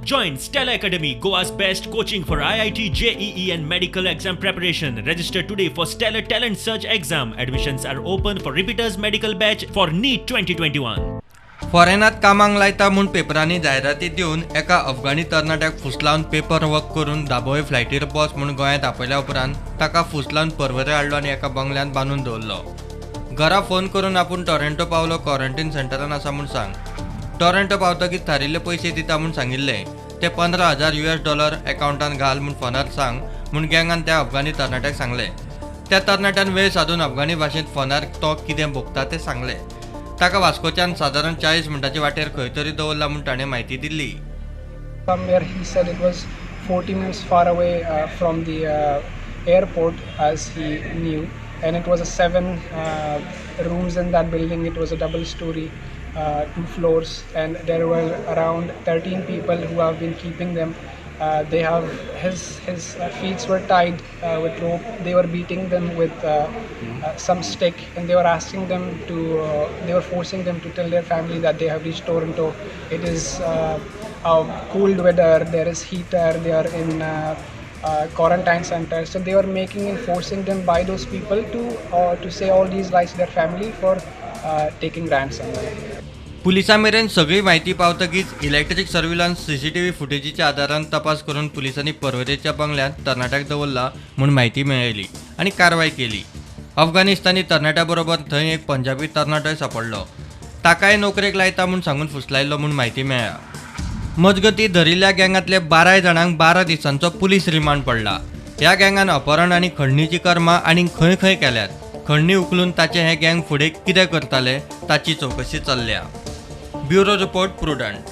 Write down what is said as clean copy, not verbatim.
Join Stellar Academy, Goa's best coaching for IIT, JEE, and medical exam preparation. Register today for Stellar Talent Search exam. Admissions are open for repeaters medical batch for NEET 2021. फॉरेनात कामाक लायता म्हूण पेपरांनी जायराती दिवन एका अफगाणी तरणाट्याक फुसलावन paper work करून दाबोळे फ्लायटीर बस म्हूण गोंयांत आपयल्या उपरांत ताका फुसलावन पर्वरे हाडलो आनी एका बंगल्यांत बांदून दवरलो. घरा फोन करून आपूण टॉरंटो पावलो, क्वॉरंटीन सेंटरान आसा म्हूण सांग. टॉरंटो पावतकीच थारिल्ले पयशे दिता म्हूण सांगिल्ले ते 15,000 यूएस डॉलर एकावंटान घाल म्हूण फोनार सांग म्हूण गँगान त्या अफगाणी तरणाट्याक सांगलें. त्या तरणाट्यान वेळ सादून अफगाणी भाशेंत फोनार तो कितें भोगता तें सांगलें. ताका वास्कोच्यान सादारण 40 मिनटांचे वाटेर खंय तरी दवरला म्हूण ताणें म्हायती दिल्ली. Somewhere he said it was 40 minutes far away from the airport, as he knew, and it was a seven rooms in that building. It was a double story, two floors, and there were around 13 people who have been keeping them. They have his feet were tied with rope. They were beating them with some stick, and they were asking them to. They were forcing them to tell their family that they have reached Toronto. It is a cold weather. There is heater. They are in quarantine center. So they were making and forcing them by those people to say all these lies to their family for taking ransom. पुलिसां मेरेन सगळी म्हायती पावतकीच electric surveillance CCTV फुटेजीच्या आदारान तपास करून पुलिसांनी पर्वरेच्या बंगल्यांत तरणाट्याक दवरला म्हूण म्हायती मेळयली आनी कारवाय केली. अफगाणिस्तानी तरणाट्या बरोबर थंय एक पंजाबी तरणाटोय सांपडलो. ताकाय नोकरेक लायता म्हूण सांगून फुसलायल्लो म्हूण म्हायती मेळ्ळ्या. मजगतीं, धरिल्ल्या गँगांतले 12 जाणांक 12 दिसांचो पुलीस रिमांड पडला. ह्या गँगान अपहरण आनी खंडणीची कर्मां आनी खंय खंय केल्यात, खंडणी उखलून ताचे हे गँग फुडें कितें करताले, ताची चवकशी चल्ल्या. Bureau report, Prudent.